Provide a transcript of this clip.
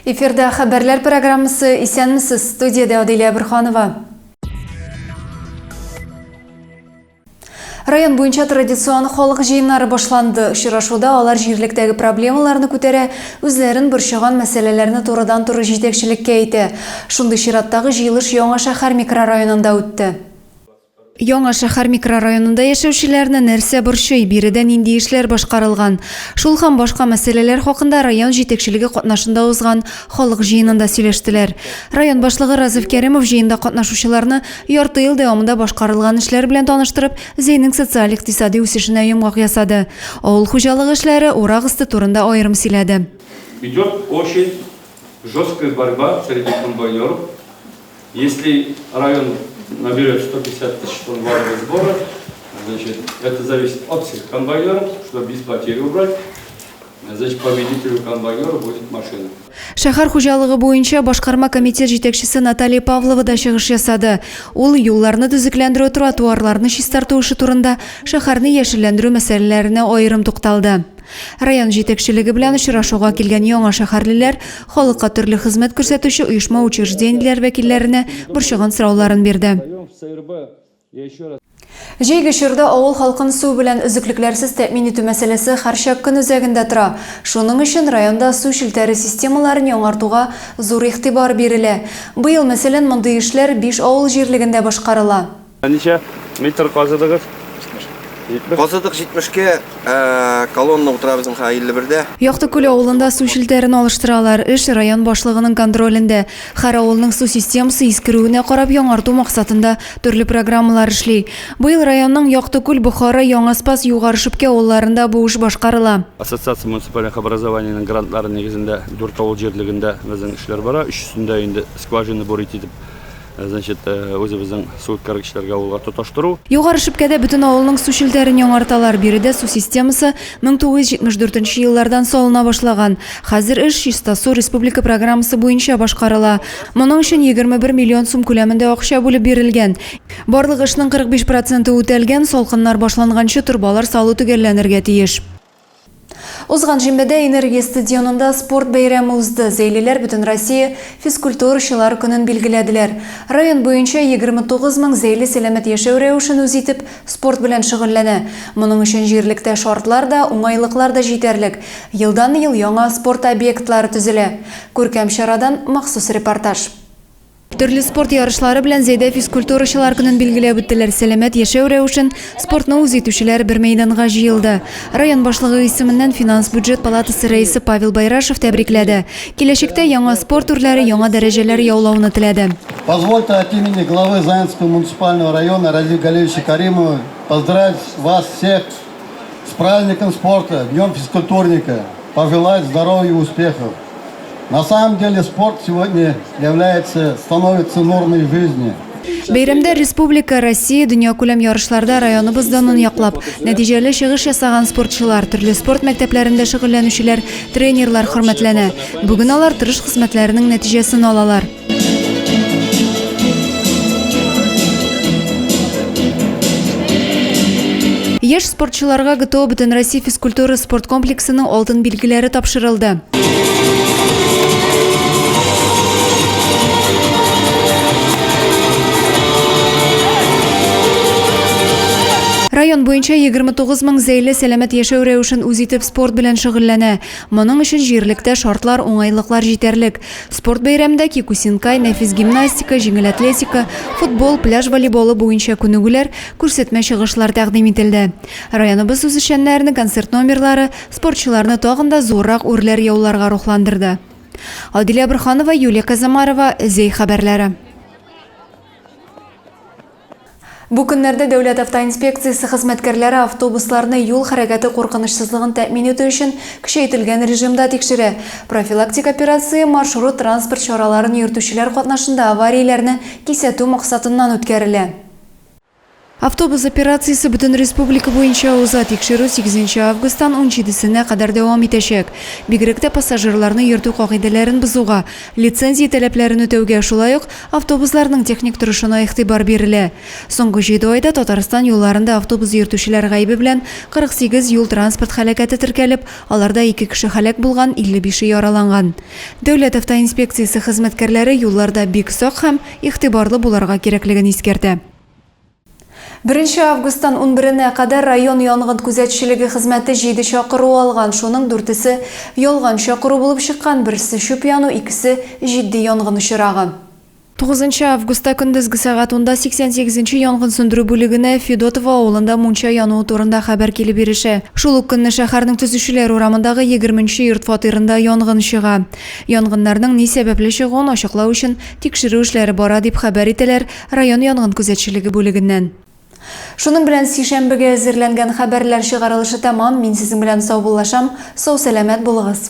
Эфирда хәбәрләр программасы Исәнмесез, студиядә Адилә Борханова. Район буенча традицион халык җыеннары башланды. Очрашуда алар җирлектәге проблемаларны күтәрә, үзләрен борчыган мәсьәләләрне турыдан-туры җитәкчелеккә әйтә. Шундый чираттагы җыелыш Яңа шәһәр микрорайонында үтте. Яңа шәһәр микрорайонында яшәүчеләрне нәрсә борчый, биредә нинди эшләр башкарылган? Шул һәм башка мәсьәләләр хакында район җитәкчелеге катнашында узган халык җыенында сөйләштеләр. Район башлыгы Разиф Кәримов җыенда катнашучыларны ярты ел дәвамында башкарылган эшләр белән таныштырып, Зәйнең социаль-икътисади үсешенә йомгак ясады. Авыл хуҗалыгы эшләре, урак өсте турында аерым сөйләде. Идет очень жесткая борьба среди комбайнеров. Если район наберет 150 тысяч тонн валового сбора, значит, это зависит от всех комбайнеров, чтобы без потери убрать. Значит, победителю комбайнера будет машина. Шәһәр хуҗалыгы буенча башкарма комитет җитәкчесе Наталья Павлова да чыгыш ясады. Ул юлларны төзекләндерү, тротуарларны чистарту эше турында, шәһәрне яшелләндерү мәсьәләләренә аерым тукталды. Район җитәкчелеге белән очрашуга килгән яңа шәһәрлеләр халыкка төрле хезмәт күрсәтүче оешма-учреждениеләр вәкилләренә борчыган сорауларын бирде. Җәйге чорда авыл халкын су белән өзеклекләрсез тәэмин итү мәсьәләсе һәрчак көн үзәгендә тора. Шуның өчен районда су челтәре системаларын яңартуга зур игътибар бирелә. Быел, мәсәлән, мондый эшләр биш авыл җирлегендә башкарыла. Ничә метр казыдыгыз? 70. Казыдык 70-кә, ә колонна утыра безнең хәзер 51-дә. Якты Күл авылында су челтәрен алыштыралар. Эш район башлыгының контролендә. Һәр авылның су системасы искерүенә карап яңарту максатында төрле программалар эшли. Быел районның Якты Күл, Бохара, Яңа Спас, Югары Шөпкә авылларында бу эш башкарыла. Ассоциация муниципальных образованиенең грантлары нигезендә дүрт авыл җирлегендә безнең эшләр бара. Өчесендә инде скважина бурить итеп Значит, үзебезнең су үткәргечләргә авылга тоташтыру. Югары Шепкәдә бөтен авылның су челтәрен яңарталар. Биредә су системасы 1974 нче еллардан салына башлаган. Хәзер эш Чиста су республика программасы буенча башкарыла. Моның өчен 21 миллион сум күләмендә акча бүлеп бирелгән. Барлык эшнең 45 проценты үтәлгән, салкыннар башланганчы торбалар салу төгәлләнергә тиеш. Узган шимбәдә Энергия стадионында спорт бәйрәме узды. Зәйлеләр Бөтенроссия физкультурачылар көнен билгеләделәр. Район буенча 29 мең зәйле сәламәт яшәү рәвешен үз итеп, спорт белән шөгыльләнә. Моның өчен җирлектә шартлар да, уңайлыклар да җитәрлек. Елдан-ел яңа спорт объектлары төзелә. Күркәм чарадан махсус репортаж. Төрле спорт ярышлары белән Зәйдә физкультурачылар көнен билгеләп үттеләр. Сәламәт яшәү рәвешен, спортны үз итүчеләр бер мәйданга җыелды. Район башлыгы исеменнән финанс-бюджет палатасы рәисе Павел Байрашев тәбрикләде. Киләчәктә яңа спорт үрләре, яңа дәрәҗәләр яулауны теләде. Позвольте от имени главы Заинского муниципального района Разифа Галиевича Каримова поздравить вас всех с праздником спорта, Днем физкультурника, пожелать здоровья и успехов. На самом деле спорт сегодня является, становится нормой жизни. Бәйрәмдә республика, Россия, дөньякүләм ярышларда районыбыз данын яклап, нәтиҗәле чыгыш ясаган спортчылар, төрле спорт мәктәпләрендә шөгыльләнүчеләр, тренерлар хөрмәтләнә. Бүген алар тырыш хезмәтләренең нәтиҗәсен алалар. Яшь спортчыларга ГТО Бөтенроссия физкультура спорт комплексының алтын билгеләре тапшырылды. Район буенча 29 мең зәйле сәламәт яшәү рәвешен үз итеп спорт белән шөгыльләнә. Моның өчен җирлектә шартлар, уңайлыклар җитәрлек. Спорт бәйрәмендә кикусинкай, нәфис гимнастика, җиңел атлетика, футбол, пляж волейболы буенча күнегүләр, күрсәтмә чыгышлар тәкъдим ителде. Районыбыз үзешчәннәренең концерт номерлары спортчыларны тагын да зуррак үрләр яуларга рухландырды. Адилә Борһанова, Юлия Казамарова, Зәй хәбәрләре. Бу көннәрдә Дәүләт автоинспекциясе хезмәткәрләре автобусларны юл хәрәкәте куркынычсызлыгын тәэмин итү өчен көчәйтелгән режимда тикшерә. Профилактик операция маршрут транспорт чараларын йөртүчеләр катнашында аварияләрне кисәтү максатыннан үткәрелә. Автобус операциясе бөтен республика буенча уза. Тикшерү сигезенче августтан унҗидесенә кадәр дәвам итәчәк. Бигрәк тә пассажирларны йөртү кагыйдәләрен бозуга, лицензия таләпләрен үтәүгә, шулай ук автобусларның техник торышына игътибар бирелә. Соңгы җиде айда Татарстан юлларында автобус йөртүчеләр гаебе белән 48 юл-транспорт һәлакәте теркәлеп, аларда ике кеше һәлак булган, 55 е яраланган. Дәүләт автоинспекциясе хезмәткәрләре юлларда бик сак һәм игътибарлы булырга кирәклеген искәртә. Беренче августтан унберенә кадәр район янгын күзәтчелеге хезмәте җиде чакыру алган, шуның дүртесе ялган чакыру булып чыккан, берсе чүп яну, икесе җитди янгын очрагы. Тугызынчы августта көндезге сәгать унда 88 нче янгын сүндерү бүлегенә Федотово авылында мунча януы турында хәбәр килеп ирешә. Шул ук көнне шәһәрнең Төзүчеләр урамындагы егерменче йорт фатирында янгын чыга. Янгыннарның ни сәбәпле чыгуын ачыклау өчен тикшерү эшләре бара, дип хәбәр итәләр район янгын күзәтчелеге бүлегеннән. Шуның белән сишәмбегә әзерләнгән хәбәрләр чыгарылышы тәмам. Мин сезнең белән саубуллашам. Сау-сәламәт булыгыз!